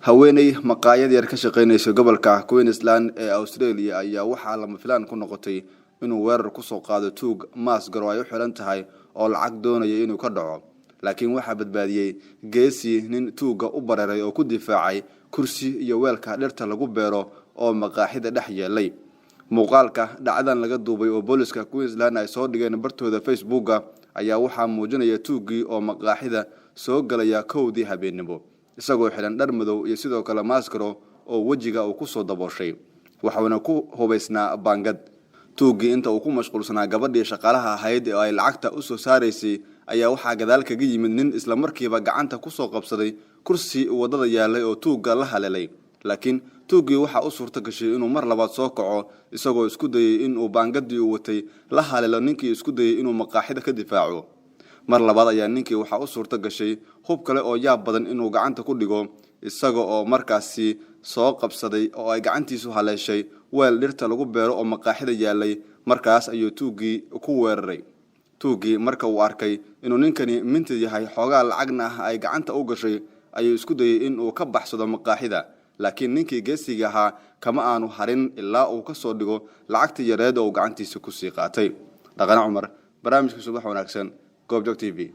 Haweeney maqaayad yar ka shaqaynaysa gobolka Queensland ee Australia ayaa waxaa lama filaan ku noqotay inuu weerar kusoo qaado tuug maasgaro ay u xiran tahay oo lacag doonaya inuu ka dhaco, laakiin waxaa badbaadiyey geesi nin tuugga u bareeray oo ku difaacay kursi iyo weelka dhirta lagu beero oo maqaaxida dhex yeelay. Muuqaalka dhacdan laga duubay oo booliska Queensland ay soo dhigeen bartooda Facebooka ayaa waxaa muujinaya tuuggii oo maqaaxida soo galaya 1dii habeennimo, isagoo xidhan dhar madow iyo sidoo kale maaskaro oo wejiga uu kusoo dabooshay, waxauna ku hubaysnaa baangad. Tuuggii inta uu ku mashquulsanaa gabadhii shaqaalaha ahayd oo ay lacagta usoo saaraysay ayaa waxaa gadaal kaga yimid nin islamarkiiba gacanta kusoo qabsaday kursi waddada yaalay oo tuugga la haleelay. Laakiin tuuggii waxaa u suurto gashay inuu mar labaad soo kaco, isagoo isku dayey inuu baangadii uu watay la haleelo ninkii isku dayey inuu maqaaxida ka difaaco. Mar labaad ayaa ninkii waxaa u suurto gashay hub kale oo yaab badan inuu gacanta ku dhigo, isaga oo markaasi soo qabsaday oo ay gacantiisu haleeshay weel dhirta lagu beero oo maqaaxida yaalay. Markaas ayuu tuuggii ku weeraray. Tuuggii marka uu arkay inuu ninkani mintid yahay, xoogaa lacagna ah ay gacanta u gashay, ayuu isku dayey inuu ka baxsado maqaaxida, laakiin ninkii geesiga ahaa kama aanu harin ilaa uu ka soo dhigo lacagtii yareed oo uu gacantiisa kusii qaatay. Dhaqane Cumar, barnaamijka Subax Wanaagsan, Goobjoog TV.